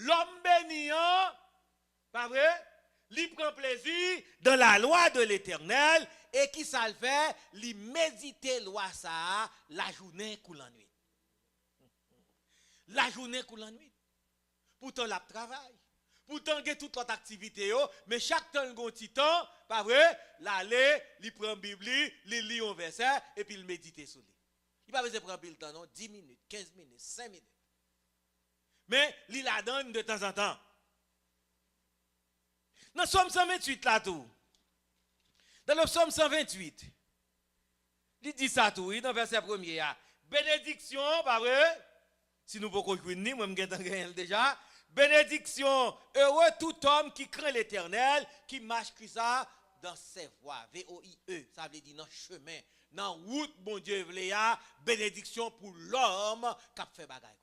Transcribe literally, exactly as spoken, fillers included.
Lòm beni an, pa vre? Li pran plezi dans la loi de l'Éternel, e ki sa l fè? Li medite lwa sa a lajounen kou lannwit. Lajounen kou lannwit. Poutan l ap travay. Poutan gen tout lòt aktivite yo, men chak tan l gen yon ti tan, pa vre? L ale, li pran Bib li, li li yon vèsè, epi l medite sou li. Li pa bezwen pran anpil tan non, dis minit, kenz minit, senk minit. Men li ladann de tanzantan. Nan Sòm san venntuit la tou. Dans le Psaume san venntuit, li di sa tou, wi, nan vèsè premye a. Benediksyon, pa vre? Si nou poko jwenn li, mwen m gentan genyen l deja. Benediksyon, heureux tout homme qui craint l'Éternel, qui marche, ki sa? Dans ses voies, V O I E, sa vle di nan chemen, nan wout Bondye vle a, benediksyon pou lòm k ap fè bagay